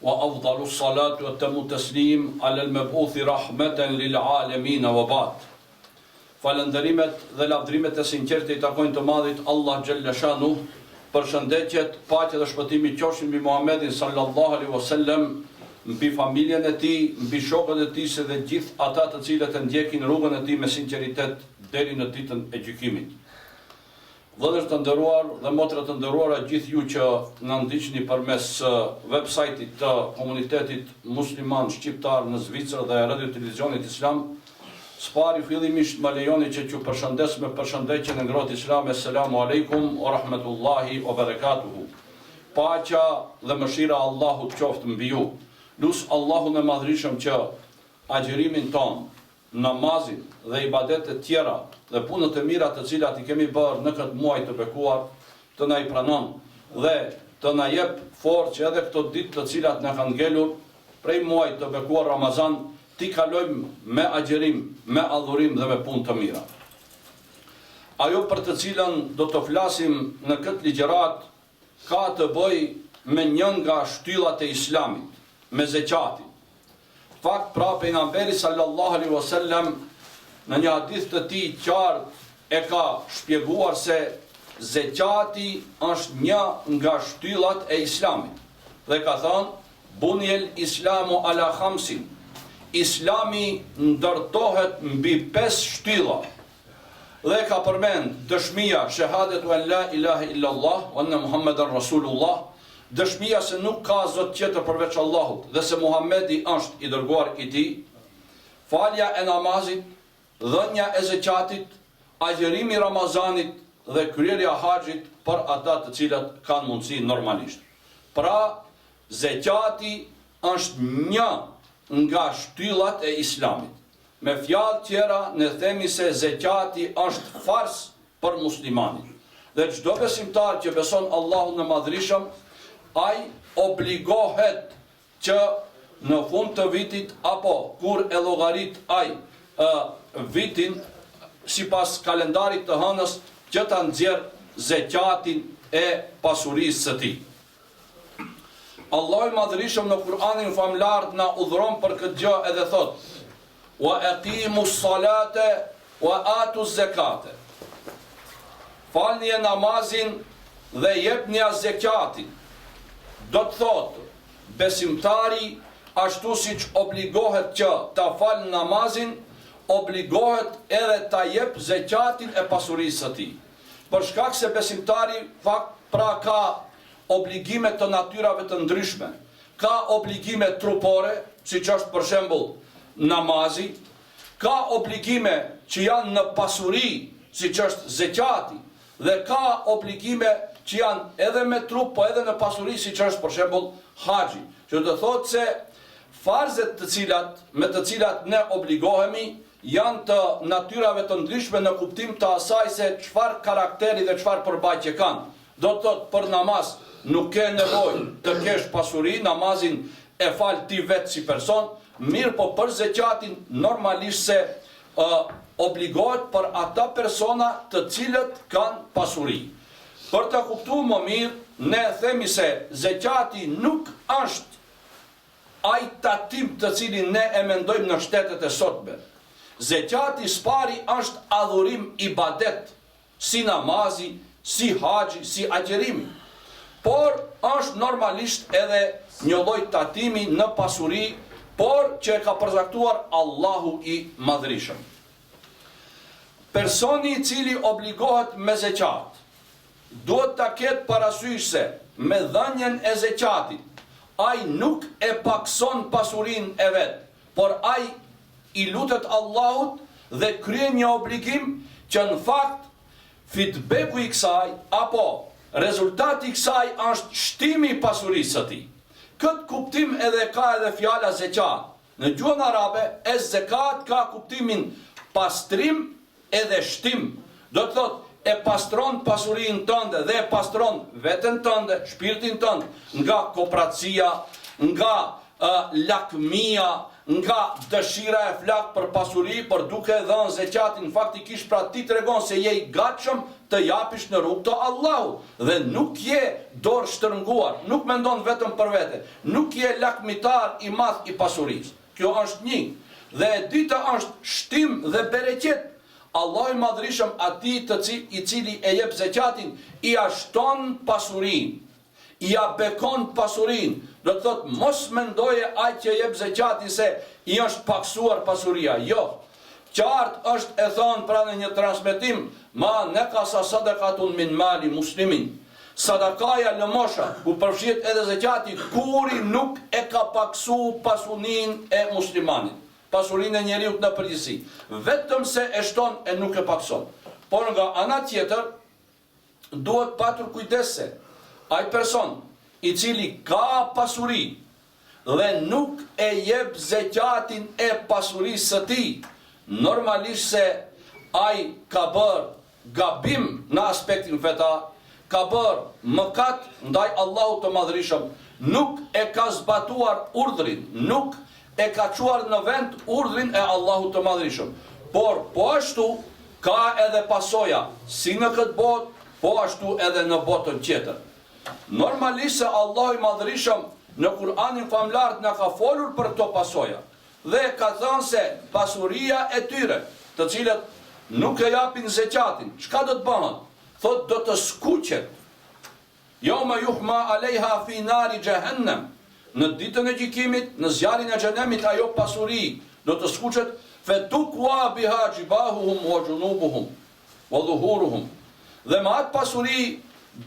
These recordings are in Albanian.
Wa afdalu salatu wa tamu teslim ala al-mab'uthi rahmatan lil alamin wa ba'd. Falënderimet dhe lavdërimet e sinqerta i takojnë të Madhit Allah xhelle shanuh, përshëndetjet, paqja dhe shpëtimi qofshin mbi Muhammedin sallallahu alaihi wasallam, mbi familjen e tij, mbi shokët e tij si dhe gjithë ata të cilët e ndjekin rrugën e tij me sinqeritet deri në ditën e gjykimit. Vëllezër të nderuar dhe motra të nderuara gjithë ju që na ndiqni përmes website-it të Komunitetit Musliman Shqiptar në Zvicër dhe Radio Televizionit Islam, së pari fillimisht më lejoni që t'ju përshëndes me përshëndetjen e ngrohtë islame Selamu Alejkum o Rahmetullahi o Berekatuhu. Paqja dhe mëshira e Allahut qoftë mbi ju. Lus Allahun e Madhërishëm që agjërimin tonë, namazin dhe ibadetet tjera dhe punët e mira të cilat i kemi bërë në këtë muaj të bekuar, të na i pranon dhe të na jep forcë që edhe këto ditë të cilat na kanë ngelur prej muajit të bekuar Ramazan t'i kalojmë me agjërim, me adhurim dhe me punë të mira. Ajo për të cilën do të flasim në këtë ligjëratë ka të bëjë me një nga shtyllat e Islamit, me zeqatin. Fakt pra pejgamberi sallallahu alaihi wasallam në një hadith të tij qartë e ka shpjeguar se zeqati është një nga shtyllat e Islamit dhe ka thënë bunijel islamu ala khamsin Islami ndërtohet mbi pesë shtylla dhe ka përmend dëshmia shehadetu en la ilahe illallah wa anna Muhammeden Rasulullah, dëshmia se nuk ka zot tjetër përveç Allahut dhe se Muhammedi është i dërguar i Tij, falja e namazit, dhënia e zeqatit, agjërimi i Ramazanit dhe kryerja e haxhit për ata të cilët kanë mundësi normalisht. Pra, zeqati është një nga shtyllat e Islamit. Me fjalë tjera ne themi se zeqati është farz për muslimanin. Dhe çdo besimtar që beson Allahun e Madhërishëm, ai obligohet që në fund të vitit apo kur e llogarit ai ë vitin sipas kalendarit të hënës që ta nxjerr zeqatin e pasurisë së tij. Allahu i Madhërishëm në Kur'anin famëlartë na urdhëron për këtë gjë edhe thotë: "Wa aqimu s-salate wa atu z-zekate." Falnie namazin dhe jepnia zekatin. Do të thotë, besimtari ashtu siç obligohet që ta falë namazin, obligohet edhe ta jep zekatin e pasurisë së tij. Për shkak se besimtari fakt pra ka obligime të natyrave të ndryshme. Ka obligime trupore, siç është për shembull namazi, ka obligime që janë në pasuri, siç është zeqati, dhe ka obligime që janë edhe me trup, po edhe në pasuri, siç është për shembull haxhi. Që do të thotë se farzet të cilat me të cilat ne obligohemi janë të natyrave të ndryshme në kuptim të asaj se çfarë karakteri dhe çfarë përmbajtje kanë. Do të thotë për namaz nuk ke nevojë të kesh pasuri, namazin e fal ti vetë si person, mirëpo për zeqatin normalisht se ë obligohet për ata persona të cilët kanë pasuri. Për ta kuptuar më mirë, ne themi se zeqati nuk është ai tatim të cilin ne e mendojmë në shtetet e sotme. Zeqati s'pari është adhurim ibadet, si namazi, si haxhi, si agjërimi. Por është normalisht edhe një lloj tatimi në pasuri, por që e ka përcaktuar Allahu i Madhërishëm. Personi i cili obligohet me zeqat, duhet ta ketë parasysh se me dhënien e zeqatit, ai nuk e pakëson pasurinë e vet, por ai i lutet Allahut dhe kryen një obligim që në fakt feedbacku i kësaj apo rezultati i kësaj është shtimi i pasurisë së tij. Këtë kuptim edhe ka edhe fjala zeqat. Në gjuhën arabe, ez-zekat ka kuptimin pastrim edhe shtim. Do të thotë, e pastron pasurinë tënde dhe e pastron veten tënde, shpirtin tënd nga kopracia, nga ë. lakmia, nga dëshira e flaktë për pasuri, por duke e dhënë zeqatin faktikisht pra ti tregon se je i gatshëm të japish në rrugë të Allahut dhe nuk je dorë shtërnguar, nuk mendon vetëm për vete, nuk je lakmitar i madh i pasurisë. Kjo është një. Dhe e dyta është shtim dhe bereqet. Allahu i Madhërishëm atij të ci, i cili e jep zeqatin, ia shton pasurinë. Ia bekon pasurinë. Do të thotë mos mendoje ai që jep zeqatin se i është pakësuar pasuria. Jo. Qartë është e thënë pra në një transmetim, Ma nekasa sadakatun min mali muslimin. Sadakaja, lëmosha, ku përfshihet edhe zeqati, kurrë nuk e ka pakësu pasuninë e muslimanit, pasurinë e njeriut në përgjithësi, vetëm se e shton e nuk e pakëson. Por nga ana tjetër, duhet patur kujdes se ai person i cili ka pasuri dhe nuk e jep zeqatin e pasurisë së tij, normalisht se ai ka bërë gabim në aspektin fetar, ka bërë mëkat ndaj Allahut të Madhërishëm, nuk e ka zbatuar urdhrin, nuk e ka çuar në vend urdhrin e Allahut të Madhërishëm. Por, po ashtu, ka edhe pasoja, si në këtë botë, po ashtu edhe në botën tjetër. Normalisht se Allahu i Madhërishëm në Kur'anin Famëlartë na ka folur për këto pasoja dhe ka thënë se pasuria e tyre, të cilët nuk e japin zeqatin, çka do të bëhet? Thotë do të skuqet. Jeume juhma alejha fi nari xhehennem. Në ditën e gjykimit, në zjarrin e xhehenemit ajo pasuri do të skuqet, fetukwa biha xhibahuhum wa xhunubuhum. Wa dhuhuruhum, dhe me atë pasuri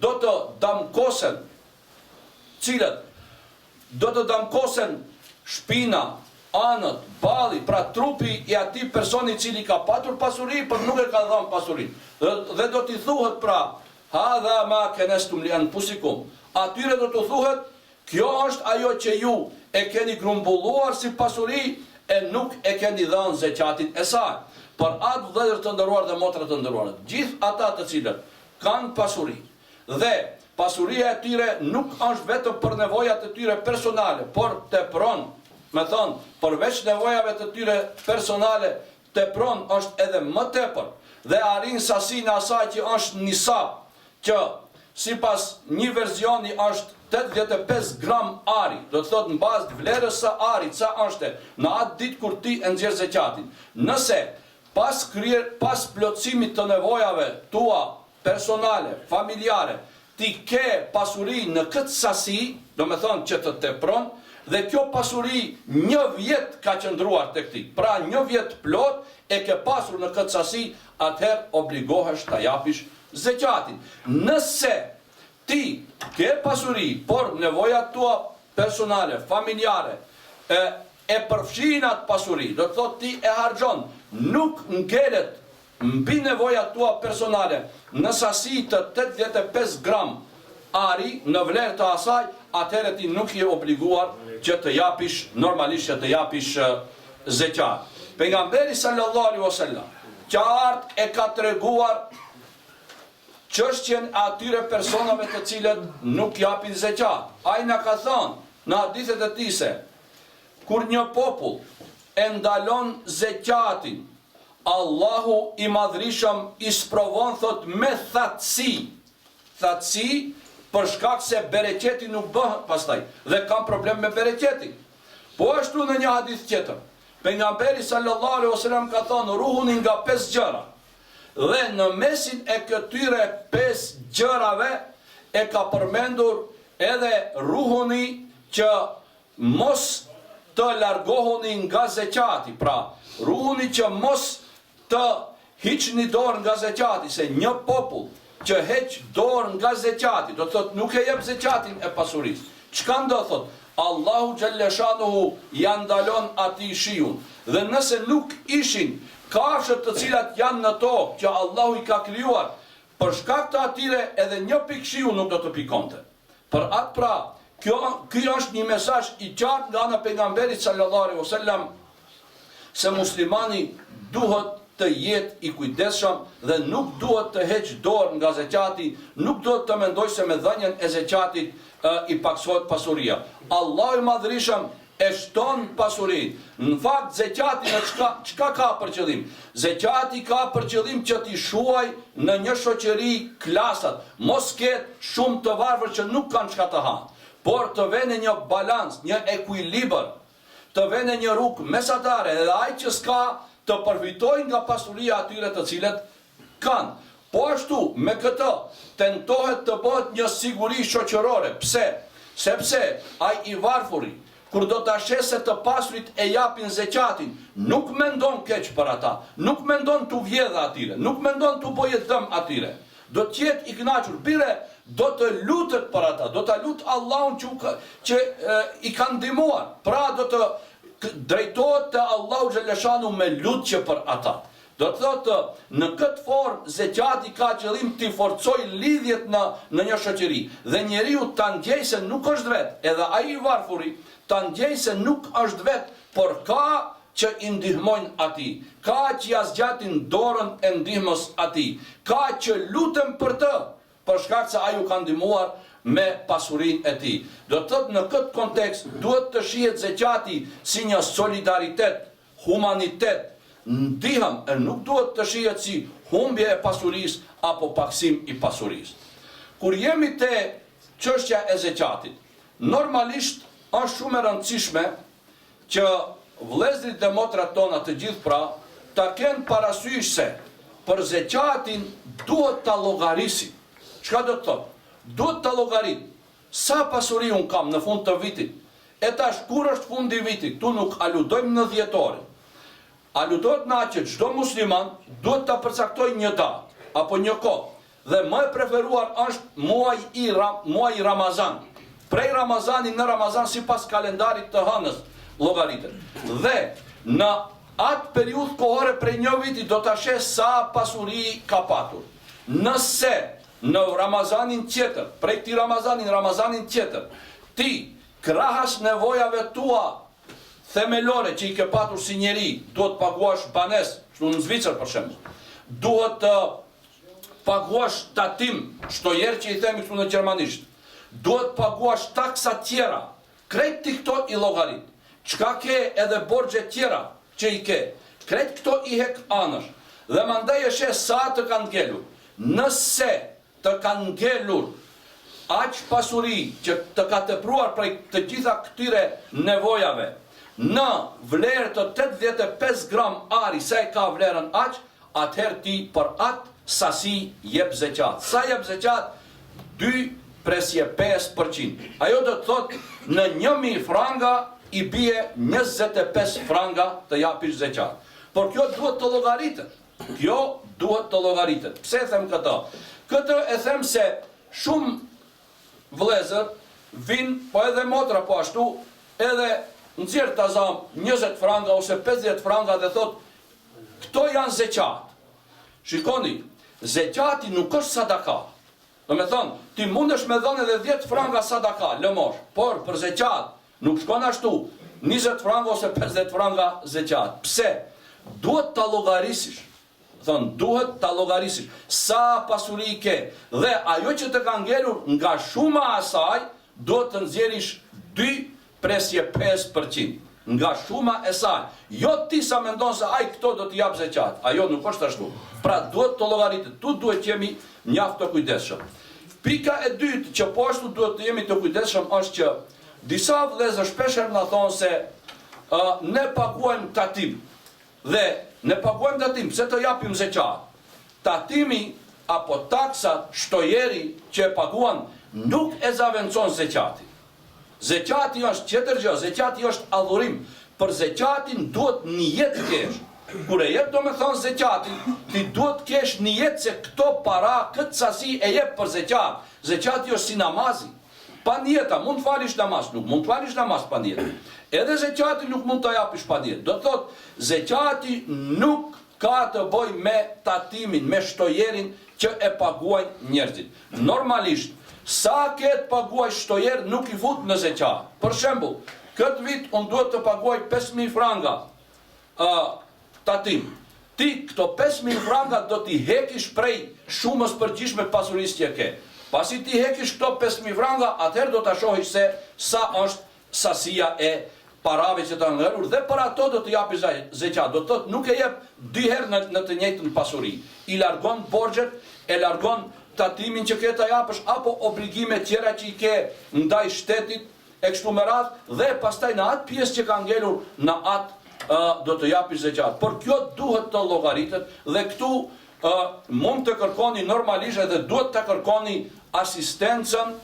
do të damkosen, cilët, do të damkosen shpina, anët, balli, pra trupi i atij personi i cili ka patur pasuri, por nuk e ka dhënë pasurinë. Dhe, dhe do t'i thuhet pra, hadha ma kenestum li anfusikum. Atyre do t'u thuhet, Kjo është ajo që ju e keni grumbulluar si pasuri e nuk e keni dhënë zeqatin e saj. Për atë vëllezër të nderuar dhe motra të nderuara, gjithë ata të cilët kanë pasuri dhe pasuria e tyre nuk është vetëm për nevojat e tyre personale, por tepron, me thënë, përveç nevojave të tyre personale, tepron është edhe më tepër dhe arrin sasinë e asaj që është nisab, që sipas një versioni është 85 gram ari, do të thotë në bazë të vlerës së arit sa është në atë ditë kur ti e nxjerr zeqatin. Nëse pas kryer pas plotësimit të nevojave tua personale, familjare, ti ke pasuri në këtë sasi, domethënë që të tepron, dhe kjo pasuri një vjet ka qëndruar tek ti, pra një vjet plot e ke pasur në këtë sasi, atëherë obligohesh ta japish zeqatin. Nëse ti ke pasuri, por nevojat tua personale, familjare, e e përfshijnë atë pasuri, do të thotë ti e harxhon, nuk ngelet mbi nevojat tua personale në sasi të 85 gram ari në vlerë të asaj, atëherë ti nuk je obliguar që të japish normalisht që të japish zeqat. Pejgamberi sallallahu alaihi wasallam qartë e ka treguar çështjen e atyre personave të cilët nuk japin zeqat. Ai na ka thënë në hadithet e tij se kur një popull e ndalon zeqatin, Allahu i Madhërishëm i sprovon thotë me thatësi, thatësi për shkak se bereqeti nuk bëhet pastaj dhe kanë problem me bereqetin. Po ashtu në një hadith tjetër, pejgamberi sallallahu alaihi wasallam ka thënë ruhuni nga pesë gjëra. Dhe në mesin e këtyre pesë gjërave e ka përmendur edhe ruhuni që mos të largohuni nga zeqati, pra ruhuni që mos të hiqni dorë nga zeqati, se një popull që heq dorë nga zeqati, do të thotë nuk e jep zeqatin e pasurisë. Çka ndodh thotë? Allahu xhelleshanuhu ia ndalon atij shiun. Dhe nëse nuk ishin kafshët të cilat janë në tokë që Allahu i ka krijuar, për shkak të atyre edhe një pikë shiu nuk do të pikonte. Për atë pra, kjo, ky është një mesazh i qartë nga ana e pejgamberit sallallahu alaihi wasallam se muslimani duhet të jetë i kujdesshëm dhe nuk duhet të heqë dorë nga zeqati, nuk duhet të mendojë se me dhënien e zeqatit e, i pakësohet pasuria. Allahu i Madhërishëm e. E shton pasurinë. Në fakt zeqati në çka çka ka për qëllim? Zeqati ka për qëllim që t'i shuaj në një shoqëri klasat, mos ketë shumë të varfër që nuk kanë çka të hanë, por të vene një balancë, një ekuilibër, të vene një rrugë mesatare edhe ai që s'ka të përfitojë nga pasuria e atyre të cilët kanë. Po ashtu, me këtë, tentohet të bëhet një siguri shoqërore. Pse? Sepse, ai i varfuri, kur do ta sheh se të pasurit e japin zeqatin, nuk mendon keq për ata, nuk mendon t'u vjedhë atyre, nuk mendon t'u bëjë dëm atyre. Do të jetë i kënaqur, bile do të lutet për ata, do ta lutë Allahun që, ka, që e, i ka ndihmuar. Pra do të drejtohet te Allahu xhelleshanuhu me lutje për ata. Do të thotë, në këtë formë zeqati ka qëllim t'i forcojë lidhjet në në një shoqëri dhe njeriu ta ndjejë se nuk është vetë, edhe ai i varfuri ta ndjejë se nuk është vetë, por ka që i ndihmojnë atij, ka që ia zgjatin dorën e ndihmës atij, ka që luten për të, për shkak se ai u ka ndihmuar me pasurinë e tij. Do të thotë në këtë kontekst duhet të shihet zeqati si një solidaritet humanitet, ndihmë e nuk duhet të shihet si humbje e pasurisë apo pakësim i pasurisë. Kur jemi te çështja e zeqatit, normalisht është shumë e rëndësishme që vëllezërit dhe motrat tona të gjithë pra ta kenë parasysh se për zeqatin duhet ta llogarisin. Çka do të thotë? Duhet ta llogarit Sa pasuri unë kam në fund të vitit? E tash kur është fundi i vitit, këtu nuk aludojmë në dhjetorin. Aludohet në atë që çdo musliman duhet ta përcaktojë një datë apo një kohë dhe më e preferuar është muaji i muaji Ramazan. Prej Ramazani në Ramazan sipas kalendarit të hënës llogaritet. Dhe në atë periudhë kohore prej një viti do ta sheh sa pasuri ka patur. Nëse Në Ramazanin tjetër, prej këtij Ramazani në Ramazanin tjetër, ti, krahas nevojave tua themelore që i ke patur si njeri, duhet të paguash banesë, kështu në Zvicër për shembull, duhet të paguash tatim, Steuer që i themi këtu në gjermanisht, duhet të paguash taksa tjera, krejt ti këto i llogarit, çka ke edhe borxhe tjera që i ke, krejt këto i hek anësh, dhe mandej e sheh sa të kanë ngelur. Nëse të ka ngelur aq pasuri që të ka tepruar prej të gjitha këtyre nevojave në vlerë të 85 gram ari sa e ka vlerën aq, atëherë ti për atë sasi jep zeqat. Sa jep zeqat? 2,5 për qind. Ajo do të thotë në 1000 franga i bie 25 franga të japish zeqat. Por kjo duhet të llogaritet. Kjo duhet të llogaritet. Pse e them këtë? Këtë e them se shumë vëllezër vijnë, po edhe motra po ashtu, edhe nxjerr ta zam 20 franga ose 50 franga dhe thot këto janë zeqat. Shikoni, zeqati nuk është sadaka. Domethonë, ti mundesh me dhënë edhe 10 franga sadaka, lëmosh, por për zeqat Nuk shkon ashtu, 20 franga ose 50 franga zeqat. Pse? Duhet ta llogarisish. Thon, duhet ta llogarisish sa pasuri ke dhe ajo që të ka ngelur nga shuma e asaj duhet të nxjerrish 2.5% nga shuma e saj. Jo ti sa mendon se ai këto do t'i jap zeqat. Ajo nuk është ashtu. Pra duhet të llogaritet. Tu duhet të jemi mjaft të kujdesshëm. Pika e dytë që po ashtu duhet të jemi të kujdesshëm është që Disa vëllezër shpeshherë na thonë se ë ne paguajmë tatim. Dhe ne paguajmë tatim, pse të japim zeqat? Tatimi apo taksa Steuer-i që e paguan nuk e zavendëson zeqatin. Zeqati është tjetër gjë, zeqati është adhurim. Për zeqatin duhet nijet të kesh. Kur e jep domethonë zeqatin, ti duhet të kesh nijet se këto para, këtë sasi e jep për zeqat. Zeqati është si namazi. Pa nijet a mund të falish namaz, nuk mund të falish namaz pa nijet. Edhe zeqatin nuk mund ta japish pa nijet. Do të thotë, zeqati nuk ka të bëjë me tatimin, me Steuer-in që e paguajnë njerëzit. Normalisht, sa ke të paguajsh Steuer nuk i fut në zeqat. Për shembull, këtë vit unë duhet të paguaj 5000 franga ë tatim. Ti këto 5000 franga do t'i hekish prej shumës përgjithshme të pasurisë që ke. Pasi t'i hekish këto 5000 franga, atëherë do ta shohish se sa është sasia e. parave që të kanë ngelur dhe për ato do të japish zeqat. Do të thotë nuk e jep dy herë në në të njëjtën pasuri. I largon borxhet, e largon tatimin që ke ta japësh apo obligime tjera që i ke ndaj shtetit e kështu me radhë dhe pastaj në atë pjesë që ka ngelur në atë ë do të japish zeqat. Por kjo duhet të llogaritet dhe këtu ë mund të kërkoni normalisht edhe duhet të kërkoni asistencën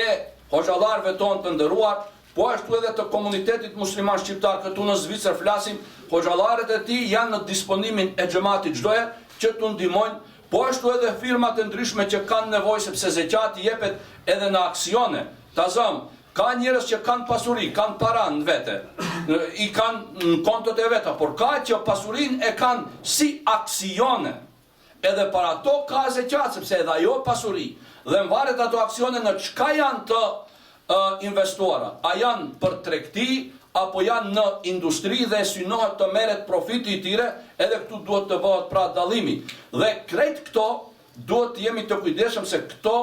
e hoxhallarëve tonë të nderuar, po ashtu edhe të komunitetit musliman shqiptar këtu në Zvicër flasim, hoxhallarët e tij janë në disponimin e xhematit çdo herë që t'u ndihmojnë, po ashtu edhe firmat e ndryshme që kanë nevojë sepse zeqati jepet edhe në aksione, ta zëmë, ka njerëz që kanë pasuri, kanë para në vete, i kanë në kontot e veta, por ka që pasurinë e kanë si aksione. Edhe për ato ka zeqat, sepse edhe ajo pasuri, dhe mvaret ato aksione në çka janë të ë investuara, a janë për tregti apo janë në industri dhe synohet të merret profiti i tyre, edhe këtu duhet të bëhet pra dallimi. Dhe krejt këto duhet të jemi të kujdesshëm se këto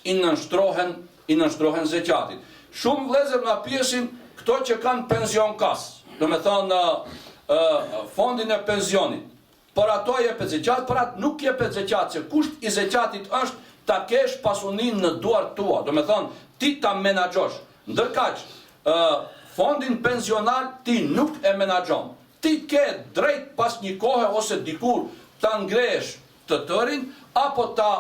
i nënshtrohen i nënshtrohen zeqatit. Shumë vëllezër na pyesin këto që kanë Pensionskasse, domethënë ë fondin e pensionit, Për ato jepet zeqat, për atë nuk jepet zeqat, se kusht i zeqatit është ta kesh pasuninë në duart tua, domethënë ti ta menaxhosh. Ndërkaq, ë fondin pensional ti nuk e menaxhon. Ti ke drejt pas një kohe ose dikur ta ngresh të tërin apo ta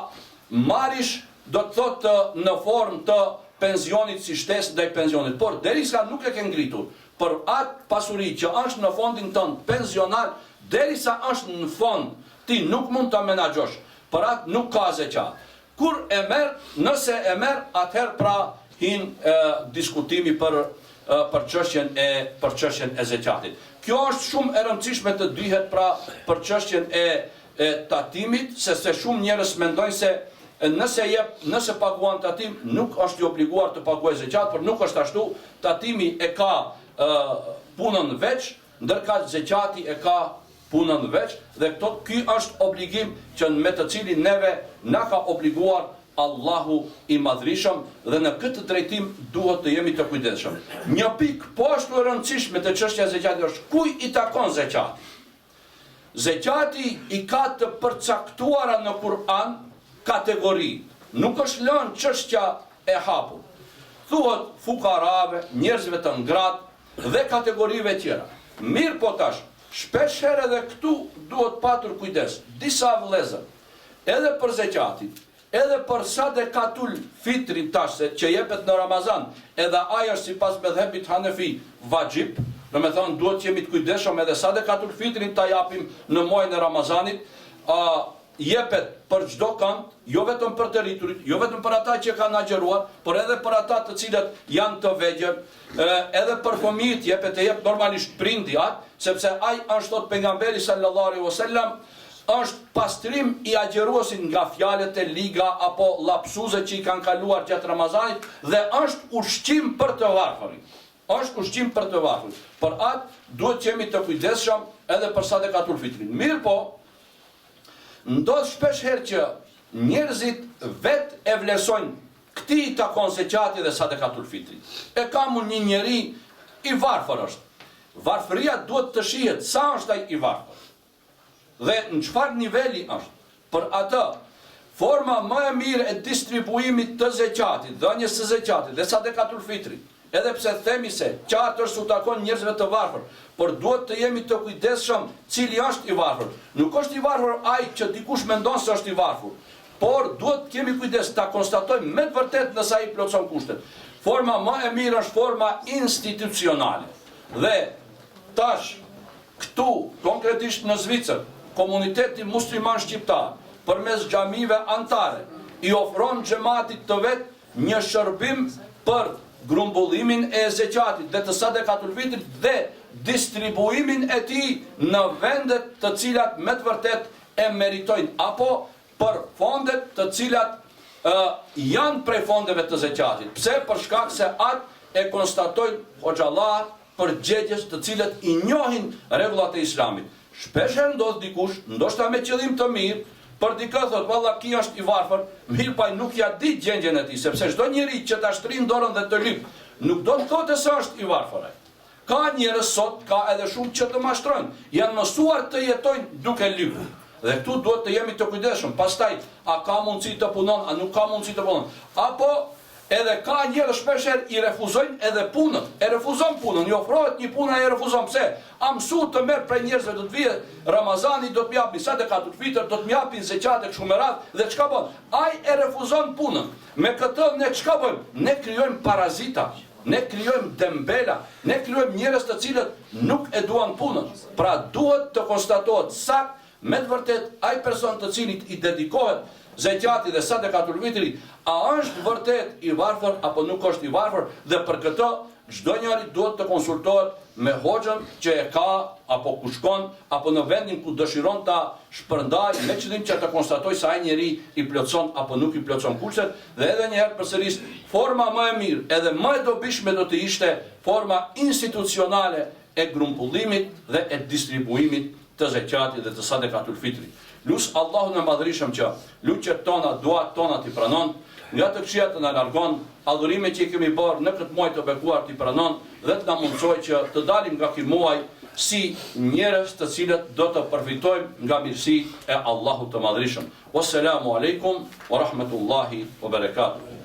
marrish do të thotë në formë të pensionit si shtesë ndaj pensionit, por derisa nuk e ke ngritur për atë pasuri që është në fondin tënd pensional derisa është në fond ti nuk mund ta menaxhosh për atë nuk ka zeqat kur e merr nëse e merr atëherë pra hin diskutimi për për çështjen e për çështjen e zeqatit kjo është shumë e rëndësishme të dihet pra për çështjen e e tatimit sepse shumë njerëz mendojnë se nëse jep nëse paguan tatim nuk është i obliguar të paguajë zeqat por nuk është ashtu tatimi e ka ë punën veç ndërkaq zeqati e ka punën veç dhe këto ky është obligim që me të cilin neve na ka obliguar Allahu i Madhërishëm dhe në këtë drejtim duhet të jemi të kujdesshëm. Një pikë po ashtu e rëndësishme te çështja e zeqatit është kujt i takon zeqati. Zeqati i ka të përcaktuara në Kur'an kategoritë, nuk është lënë çështja e hapur. Thuhet fukarave, njerëzve të ngratë dhe kategorive tjera. Mirëpo tash, shpesh herë edhe këtu duhet patur kujdes, disa vëllezër, edhe për zeqatin, Edhe për sadekatul fitrin tash se që jepet në Ramazan, edhe ai është sipas medhhebit Hanefi vaxhib, domethënë duhet të jemi të kujdesshëm edhe sadekatul fitrin ta japim në muajin e Ramazanit, a jepet për çdo kënd, jo vetëm për të rriturit, jo vetëm për ata që kanë agjëruar, por edhe për ata të cilët janë të vegjël, edhe për fëmijët jepet e jep normalisht prindi atë, sepse ai është thotë pejgamberi sallallahu alaihi wasallam, Është pastrim i agjëruesit nga fjalët e liga apo lapsuze që i kanë kaluar gjatë Ramazanit dhe është ushqim për të varfërit. Është ushqim për të varfërit. Për atë duhet të jemi të kujdesshëm edhe për sadekatul fitrin. Mirëpo, ndodh shpesh herë që njerëzit vetë e vlerësojnë këtij i takon zeqati dhe sadekatul fitri. E kam unë një njeri i varfër është. Varfëria duhet të shihet sa është ai i varfër. Dhe në çfarë niveli është? Për atë, forma më e mirë e distribuimit të zeqatit, dhënies së zeqatit dhe sadekatul fitrit, edhe pse themi se qartë është se u takon njerëzve të varfër, por duhet të jemi të kujdesshëm cili është i varfër. Nuk është i varfër ai që dikush mendon se është i varfër, por duhet të kemi kujdes ta konstatojmë me të vërtetë nëse ai plotëson kushtet. Forma më e mirë është forma institucionale. Dhe tash Këtu, konkretisht në Zvicër, komuniteti musliman shqiptar, përmes xhamive anëtare, i ofron xhematit të vet një shërbim për grumbullimin e zeqatit dhe të sadekatul fitrit dhe distribuimin e tij në vendet të cilat me të vërtetë e meritojnë apo për fondet të cilat ë janë prej fondeve të zeqatit. Pse? Për shkak se atë e konstatojnë hoxhallarë përgjegjës të cilët i njohin rregullat e Islamit. Shpesh herë ndodh dikush, ndoshta me qëllim të mirë, për dikë thotë valla ky është i varfër, mirëpo ai nuk ia di gjendjen e tij, sepse çdo njeri që ta shtrin dorën dhe të lyp, nuk do të thotë se është i varfër ai. Ka njerëz sot, ka edhe shumë që të mashtrojnë, janë mësuar të jetojnë duke lypur. Dhe këtu duhet të jemi të kujdesshëm. Pastaj, a ka mundësi të punon, a nuk ka mundësi të punon? Apo edhe ka njerëz shpeshherë i refuzojnë edhe punët. E refuzon punën, i ofrohet një punë ai e refuzon. Pse? A mësu të merr prej njerëzve do të vijë Ramazani do të më japin sadekatul fitër, do të më japin zeqat e kështu me radhë dhe çka bën? Ai e refuzon punën. Me këtë ne çka bëjmë? Ne krijojmë parazita. Ne krijojmë dembela, ne krijojmë njerëz të cilët nuk e duan punën. Pra duhet të konstatohet saktë me të vërtetë ai person të cilit i dedikohet zeqati dhe sadekatul fitri, a është vërtet i varfër apo nuk është i varfër dhe për këtë çdo njeri duhet të konsultohet me hoxhën që e ka apo ku shkon apo në vendin ku dëshiron ta shpërndajë me qëllim që të konstatojë se ai njeri i plotëson apo nuk i plotëson kushtet dhe edhe një herë përsëris forma më e mirë edhe më e dobishme do të ishte forma institucionale e grumbullimit dhe e distribuimit të zeqatit dhe të sadekatul fitrit. Lus Allahun e Madhërishëm që lutjet tona, duat tona t'i pranon, nga të këqijat të na largon, adhurimet që i kemi bërë në këtë muaj të bekuar t'i pranon dhe të na mundësojë që të dalim nga ky muaj si njerëz të cilët do të përfitojmë nga mirësitë e Allahut të Madhërishëm. Wassalamu alejkum wa rahmetullahi wa berekatuhu.